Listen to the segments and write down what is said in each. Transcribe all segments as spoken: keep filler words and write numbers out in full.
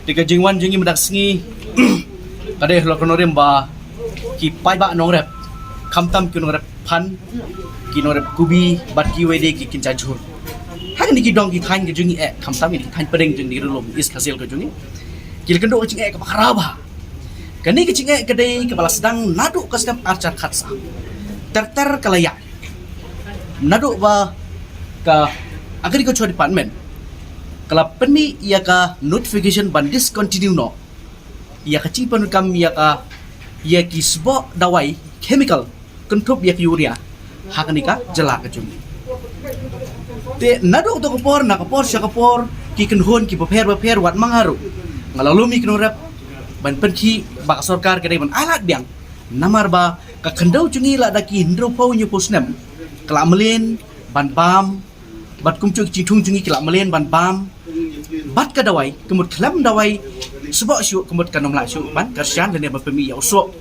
Te ka jingwan jong ngi mynta ka sngi ka dei halor ka nongrim ba ki paidbah nongrep, khamtam ki nongrep phan, ki nongrep kubi bad kiwei de ki kynja jhur. Ha kine ki dong ki thaiñ ka jong ngi eh, khamtam kine ki thaiñ pdeng jong ngi ri lum East Khasi Hills ka jong ngi, ki la kynduh ka jingeh kaba khraw bha. Kane ka jingeh ka dei kaba la sdang naduh ka snem arhajar khatsaw. Ter ter ka la ïaid. Naduh ba ka Agriculture Department ka la pynmih ïa ka notification ban discontinue noh ïa ka jingpyndonkam ïa ka, ïa ki sboh dawai chemical kynthup ïa ka urea ha kane ka jylla ka jong ngi. Te naduh kato ka por, na ka por sha ka por, ki kynhun kiba pher ba pher, wat ma nga ruh nga la lum ïa ki nongrep ban pynkhih ba ka sorkar ka dei ban ailad biang. Namar ba ka khyndew jong ngi la da ki hynriewphew hynñiewphew snem ka la mlien ban bam, bad kumjuh ki jingthung jong ngi ki la mlien ban bam. Bad ka dawai ka mut khlem dawai sboh shuh, ka mut kan ym lah shuh ban kyrshan lane ban pynmih ïa u soh,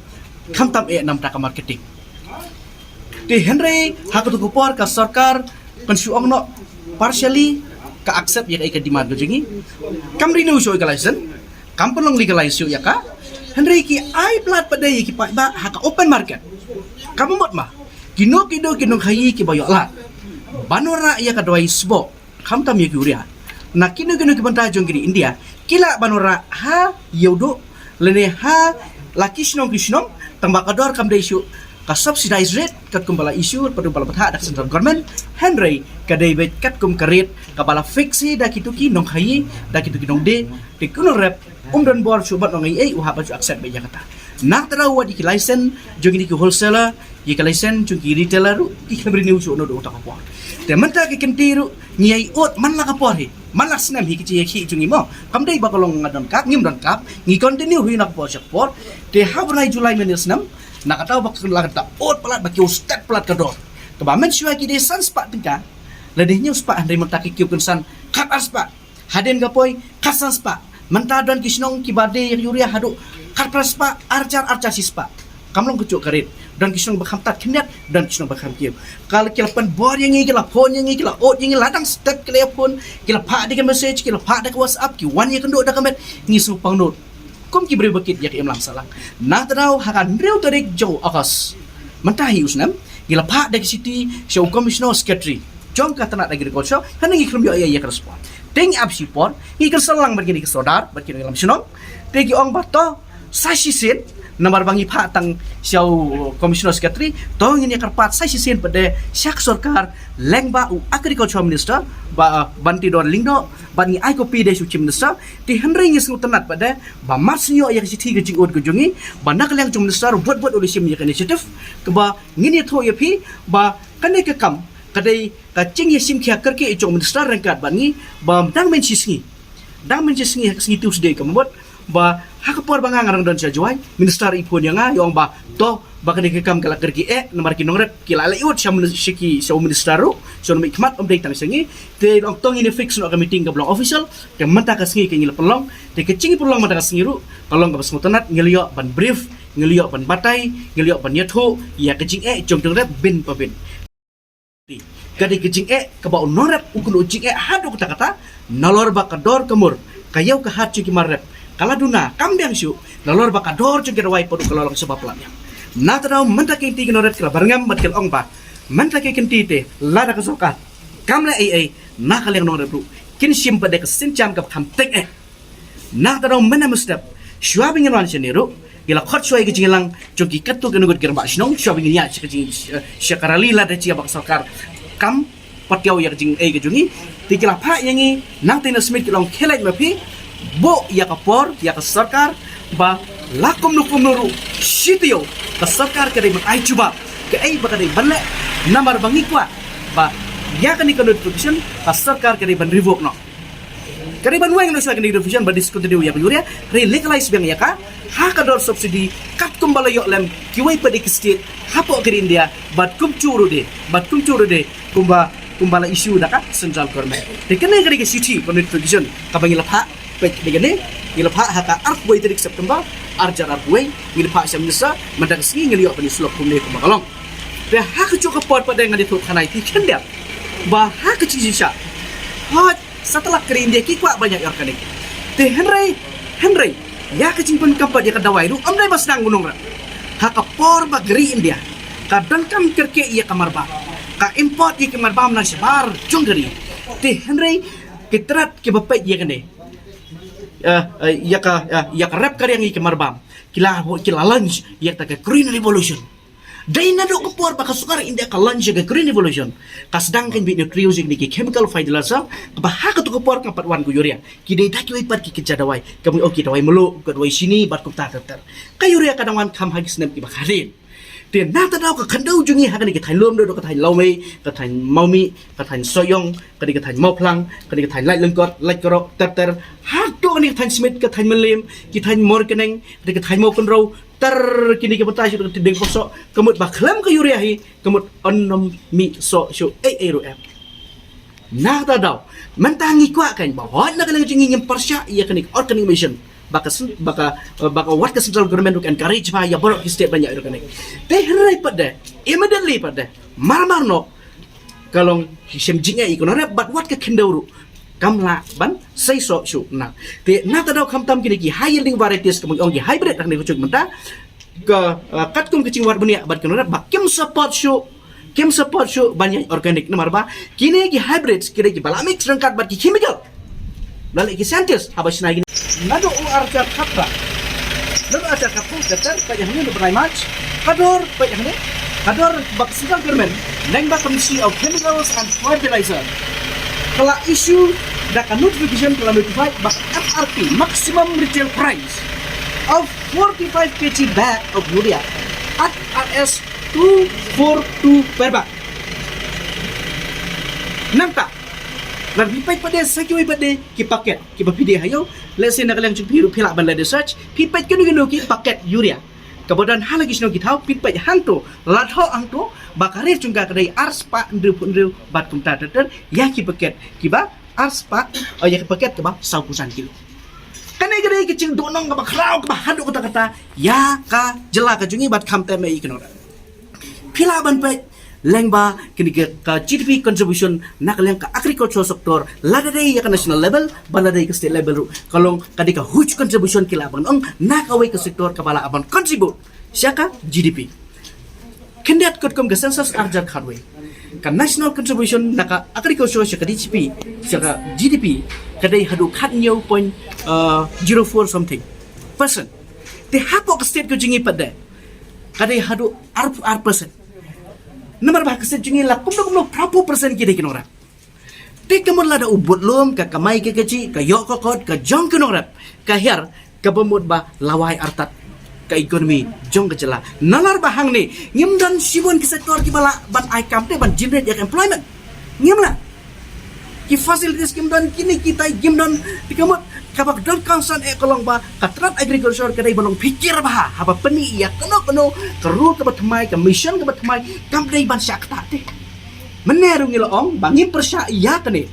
khamtam eh namar ka marketing. Te hynrei ha kato ka por ka sorkar kan shu ong noh partially, ka accept ïa ka, ïa ka demand ka jong ngi. Kam renew shuh ïa ka license, kam pynlong legalize shuh ïa ka. Hynrei ki ai palat pat de ïa ki paidbah ha ka open market. Kam mut ma kino kino ki nongkhaïi kiba ïoh lad ban wanrah ïa ka dawai sboh, khamtam ïa ka urea, na kino kino ki bynta jong ka ri India, ki lah ban wanrah ha ïewduh lane ha la ki shnong ki shnong, tangba ka dor kam dei shuh ka subsidized rate katkum ba la issue, katkum ba la bthah da ka central government. Hynrei ka dei beit katkum ka rate kaba la fix hi da kito ki nongkhaïi, da kito ki nongdie. Te ki nongrep um don bor shuh ban ong ei ei, u hap ban shu accept beit ïa kata. Na kata daw wat ïa ki license jong kine ki wholesaler, ïa ki license jong ki retailer ruh ki khlem renew shuh naduh kata ka por. Te mynta ki kynti ruh ngi ïa ud man la ka por hi, man la snem hi ki jingïakhih jong ngi mo. Kam dei ba ka long nga donkam, ngim donkam, ngi continue hi na ka por sha ka por. Te ha u bnai July mynne snem, na kata ba ka la kata ud palat ba ki ïa stet palat ka dor. Kaba mynshuwa ki dei san spah tyngka, la dei hynñiew spah, hynrei mynta ki kiew kynsan khat ar spah. Hadien ka poi khat san spah. Mynta don ki shnong kiba die ïa ka urea haduh khat phra spah, arhajar, arhajar shi spah. Kam long kajuh ka rate. Don ki shnong ba kham tad khyndiat, don ki shnong ba kham kiew. Ka la, ki la pynbor ïa ngi, ki la phone ïa ngi, ki la ud ïa ngi, la dang step ki la ïa phone, ki la phah da ka message, ki la phah da ka WhatsApp, ki wan ïakynduh da ka met, ngi sngewpang nud kum ki briew ba kit ïa ka imlang sahlang. Na kata daw ha ka hynriew tarik jong u August mynta hi u snem, ngi la phah da ka shithi sha u Commissioner Secretary jong ka tnat Agriculture, hynrei ngi khlem ïoh ïa ka response. Te ngi ap shipor, ngi kyrshan lang bad kine ki sordar, bad kine ki nongïalam shnong. Te ki ong ba to sa shisien, namar ba ngi phah tang sha u Commissioner Secretary, to ngin ïa kyrpad sa shisien pat de sha ka sorkar lyngba u Agriculture Minister, Bah Banteidor Lyngdoh, bad ngi ai copy de sha u Chief Minister. Te hynrei ngi sngewtynnat pat de ba mar shu ïoh ïa ka shithi ka jingud ka jong ngi, ba na ka liang jong u Minister u bud bud u la shim ïa ka initiative, kaba ngin ïathuh ïa phi ba kane ka kam ka dei ka jingïashim khia kyrkieh jong u Minister ryngkat bad ngi, ba dang mynshi sngi, dang mynshi sngi ha ka sngi Tuesday ka mut, ba ha ka por ba nga nga dang don sha Jowai, Minister i phone ïa nga, i ong ba to ba kane ka kam ka la kyrkieh namar ki nongrep ki la leit ud sha min-, sha ki, sha u Minister ruh, sha u nongmihkhmat, ym dei tang sha ngi. Te i ong to ngin ïa fix noh ka meeting kaba long official. Te mynta ka sngi ka ngi la pynlong. Te ka jingpynlong mynta ka sngi ruh ka long kaba sngewtynnat, ngi la ïoh ban brief, ngi la ïoh ban batai, ngi la ïoh ban ïathuh ïa ka jingeh jong ki nongrep bin pa bin. Ka dei ka jingeh kaba u nongrep u kynduh jingeh haduh katta katta, nalor ba ka dor ka mur, ka ïew ka hat jong ki mar rep ka la duna kam biang shuh, nalor ba ka dor jong ki dawai pat ruh ka la long shibun palat ïa. Na kata daw mynta ki kynti ki nongrep ki la byrngem bad ki la ong ba mynta ki kynti te lada ka sorkar kam leh ei ei, na ka liang nongrep ruh kin shim pat de ka sienjam kaba kham teng eh. Na kata daw mynne mynstep, shuwa ba ngin wan shane ruh, ngi la khot shuwa ïa ka jingïalang jong ki katto katne ngut ki rangbah shnong, shuwa ba ngin ïaid sha ka jing, sha ka rally lada jia ba ka sorkar kam patiaw ïa ka jingeh ka jong ngi. Te ki la phah ïa ngi, nangta na Smit ki la ong khie leit ma phi, buh ïa ka por ïa ka sorkar, ba la kumno kumno ruh shi taïew ka sorkar ka dei ban ai jubab kaei ba ka dei ban leh, namar ba ngi kwah ba ïa kane ka notification ka sorkar ka dei ban revoke noh. Ka dei ban weng noh shuwa kane ka notification ba discontinue ïa ka urea, re legalize biang ïa ka ha ka dor subsidy katkum ba la ïoh lem kiwei pat de ki state hapoh ka ri India, bad kumjuh ruh de, bad kumjuh ruh de kumba, kumba la issue da ka central government. Te kane ka dei ka shithi ka notification kaba ngi la phah, peit de kane, ngi la phah ha ka arphew tarik September, arhajar arphew, ngi la phah sha u Minister, mynta ka sngi ngi la ïoh ban ïa sulok kumne kumba ka long. Te ha kajuh ka por pat de ngan ïathuh khana ïa phi khyndiat ba ha ka jingshisha, hooid, satlak ka ri India ki kwah ban ïa organic. Te hynrei, hynrei ïa ka jingpynkam pat ïa ka dawai ruh ym dei ba sdang u nongrep. Ha ka por ba ka ri India ka donkam kyrkieh ïa ka marbam, ka import ïa ka marbam na shabar jong ka ri. Te hynrei ki trat kiba peit ïa kane, eh, eh, ïa ka, eh, ïa ka rep ka riang ïa ka marbam, ki la, ki la launch ïa kata ka Green Revolution. Dei naduh ka por ba ka sorkar India ka launch ïa ka Green Revolution, ka sdang kan bit nutrient ïa kine ki chemical fertilizer, kaba ha kato ka por kam pat wan ka urea. Ki dei da kiwei pat ki kynja dawai, ka mut, oh, ki dawai mluh, ka dawai shini bad kumta ter ter. Ka urea ka dang wan kham ha ki snem kiba kha dien. Te na kata ka daw ka khyndew jong ngi ha kane ka thaiñ lum, naduh ka thaiñ Lawmei, ka thaiñ Mawmih, ka thaiñ Sohiong, ka dei ka thaiñ Mawphlang, ka dei ka thaiñ Laitlangkot, Laitkroh, ter ter. Haduh kane ka thaiñ Smit, ka thaiñ Mylliem, ki thaiñ Mawryngkneng, ka dei ka thaiñ Mawkynrew, ter, kine ki bynta shuh ka dei ka posoh, ka mut ba khlem ka urea hi, ka mut yn ym mih soh shuh ei ei ruh em. Na kata ka daw mynta ngi kwah kan ba hooid na ka liang jong ngi ngim pyrshah ïa kane ka organic mission ba ka sen-, ba ka, ba ka wat ka central government ruh ka encourage bha ïa baroh ki state ban ïa organic. Te hynrei pat de, immediately pat de, mar mar noh, ka long ki shem jingeh ïa ki nongrep bad wat ka khyndew ruh kam lah ban sei soh shuh na. Te na kata ka daw khamtam kine ki high yielding varieties, ka mut ong ki hybrid ha kane ka juh mynta, ka, uh, katkum ka jingwad bniah bad ki nongrep ba kim support shuh, kim support shuh ban ïa organic, namar ba kine ki hybrids ki dei kiba la mix ryngkat bad ki chemical. La leh ki scientist haba shna kine. Naduh u arhajar khatphra, naduh u arhajar khatphra, ka ter peit hangne, naduh bnai March, ka dor peit hangne, ka dor ba ka central government lyngba ka Ministry of Chemicals and Fertilizer ka la issue da ka notification, ka la notify ba ka M R P, maximum retail price of forty-five K G bag of urea at Rs two four two per bag. Nangta, lada phi peit pat de sa kiwei pat de ki paket kiba phi die ha ïew, let's say na ka liang jong phi ruh phi lah ban leh research, phi peit kino kino ki paket urea kaba don ha la ki shnong ki thaw, phi peit hangto, la thoh hangto ba ka rate jong ka ka dei arspah hynriewphew hynriew bad kumta ter ter ïa ki paket kiba arspah, eh, ïa ki paket kaba sawphew san kilo. Kane ka dei ka jingduhnong kaba khraw kaba haduh katta katta ïa ka jylla ka jong ngi bad khamtam ïa ki nongrep. Phi lah ban peit lyngba kine ki, ka G D P contribution na ka liang ka agriculture sector, lada dei ïa ka national level bad lada dei ka state level ruh, ka long ka dei ka huge contribution ki lah ban ong na kawei ka sector kaba lah ban contribute sha ka G D P. Khyndiat katkum ka census arhajar khatwei, ka national contribution na ka agriculture sha ka D G P, sha ka G D P, ka dei haduh khathynñiew point, uh, zero four something percent. Te hapoh ka state ka jong ngi pat de ka dei haduh arphew ar percent. Namar ba ha ka state jong ngi la kumno kumno phraphew percent ki dei ki nongrep. Te ka mut lada u bud lum, ka kamai ka kajih, ka ïoh ka kot ka jong ki nongrep, ka hiar, kaba mut ba la wai artat ka economy jong ka jylla. Nalor ba hangne ngim don shibun ki sector kiba lah ban ai kam te ban generate ïa ka employment. Ngim lah. Ki facilities kim don, kine kitai kim don. Te ka mut kaba don concern eh ka long ba ka tnat agriculture ka dei ban long phikir bha haba pyni ïa kano kano ka rule kaba thymmai, ka mission kaba thymmai, kam dei ban shah ktah te. Mynne ruh ngi la ong ba ngim pyrshah ïa kane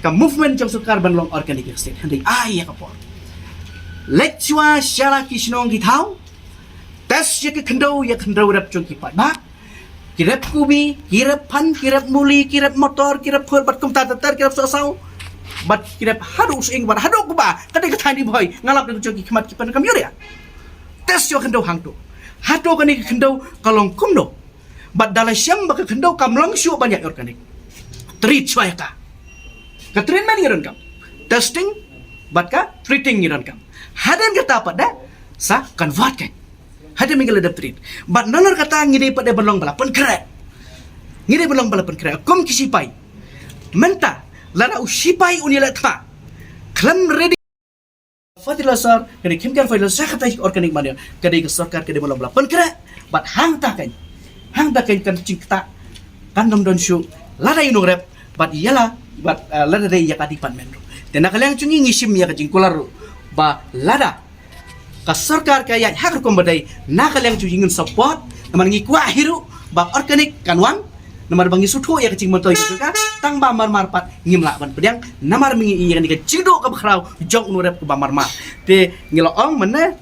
ka movement jong sorkar ban long organic ïa ka state, hynrei ai ïa ka por. Leit shuwa sha la ki shnong ki thaw, test ïa ki khyndew, ïa ki khyndew rep jong ki paidbah. Ki rep kubi, ki rep phan, ki rep muli, ki rep motor, ki rep phul bad kumta ter ter, ki rep sohsaw bad ki rep haduh u sying bad haduh kuba, ka dei ka thaiñ Ri Bhoi, nga lap da ka jong ki khmat ki pyndonkam urea. Test ïa ki khyndew hangto. Hato kane ka khyndew ka long kumno? Bad da la shem ba ka khyndew kam long shuh ban ïa organic, treat shuwa ïa ka. Ka treatment ngi donkam, testing bad ka treating ngi donkam. Hadien kata pat de sa convert kan. Hadien ngi la dep treat. Bad nalor kata ngi dei pat de ban long ba la pynkhreh. Ngi dei ban long ba la pynkhreh. Kum ki sipai. Mynta lada u sipai un ïaleh thma, khlem ready fertilizer, ka dei chemical fertilizer, sa kata organic manure, ka dei ka sorkar ka dei ban long ba la pynkhreh. Bad hangta kan, hangta kan ka jingktah kan ym don shuh lada ïa u nongrep bad ïa la, bad, eh, lada dei ïa ka department ruh. Te na ka liang jong ngi ngi shim ïa ka jingkular ruh ba lada ka sorkar ka ïaid ha ka rukom ba dei, na ka liang jong ngi ngin support, namar ngi kwah hi ruh ba organic kan wan. Namar ba ngi sngewthuh ïa ka jingmyntoi ka jong ka, tang ba mar mar pat ngim lah ban pdiang, namar ba ngi ïohi ïa kane ka jingduh kaba khraw jong u nongrep kaba mar mar. Te ngi la ong mynne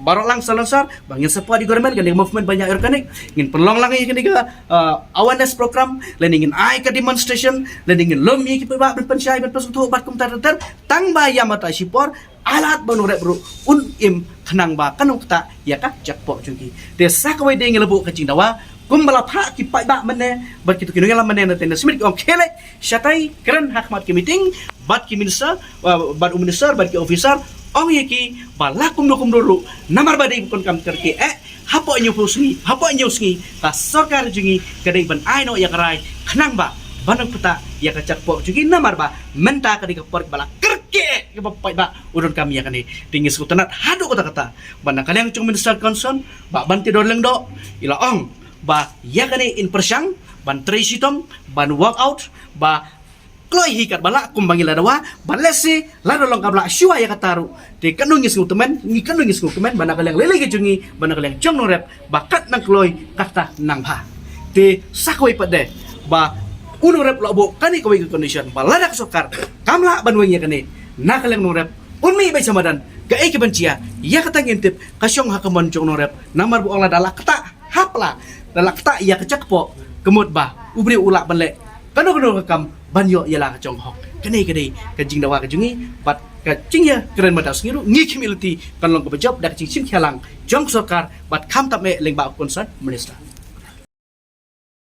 baroh lang salonsar ba ngin support ïa ka government, kane ka movement ban ïa organic, ngin pynlong lang ïa kane ka, uh, awareness program, lane ngin ai ka demonstration, lane ngin lum ïa ki paidbah ban pynshai ban pynsngewthuh bad kumta ter ter, tang ba ïa mynta shipor ai lad ba u nongrep ruh un im khnang ba kan ym ktah ïa ka jakpoh jong ki. Te sa kawei de ngi la buh ka jingdawa kumba la phah ki paidbah mynne bad kito ki nongïalam mynne na Tendon Smit, ki ong khie leit shatai kren ha khmat ki meeting bad ki minister, uh, bad u minister bad ki officer, ong ïa ki ba la kumno kumno ruh namar ba dei ba kon kam kyrkieh, eh, hapoh hynñiewphew sngi, hapoh hynñiew sngi ka sorkar jong ngi ka dei ban ai noh ïa ka rai khnang ba ban ym ktah ïa ka jakpoh jong ki, namar ba mynta ka dei ka por ba la kyrkieh ïa ka paidbah u donkam ïa kane. Te ngi sngewtynnat haduh katta katta ba na ka liang jong u minister concern, Bah Banteidor Lyngdoh, i la ong ba ïa kane in pyrshang ban trei shitom, ban work out, ba kloi hi katba lah kumba ngi la dawa, ba lehse lada long kam lah shuwa ïa kata ruh, te katno ngi sngewkmen, ngi katno ngi sngewkmen ba na ka liang lei lei ka jong ngi, ba na ka liang jong u nongrep, ba kat nang kloi kata nang bha. Te sa kawei pat de ba u nongrep la buh kane kawei ka condition ba lada ka sorkar kam lah ban weng ïa kane, na ka liang u nongrep un mih beit sha madan. Kaei kaban jia, ïa kata ngim tip, ka shong ha ka mon jong u nongrep, namar ba ong lada la ktah hapla, da la ktah ïa ka jakpoh, ka mut ba u briew u lah ban leh kano kano ka kam ban ïoh ïa la ka jong hok. Kane ka dei ka jingdawa ka jong ngi bad ka jingïakren mynta ka sngi ruh ngi khmih lynti kan long kaba jop da ka jingshim khia lang jong ka sorkar bad khamtam eh lyngba u concern minister.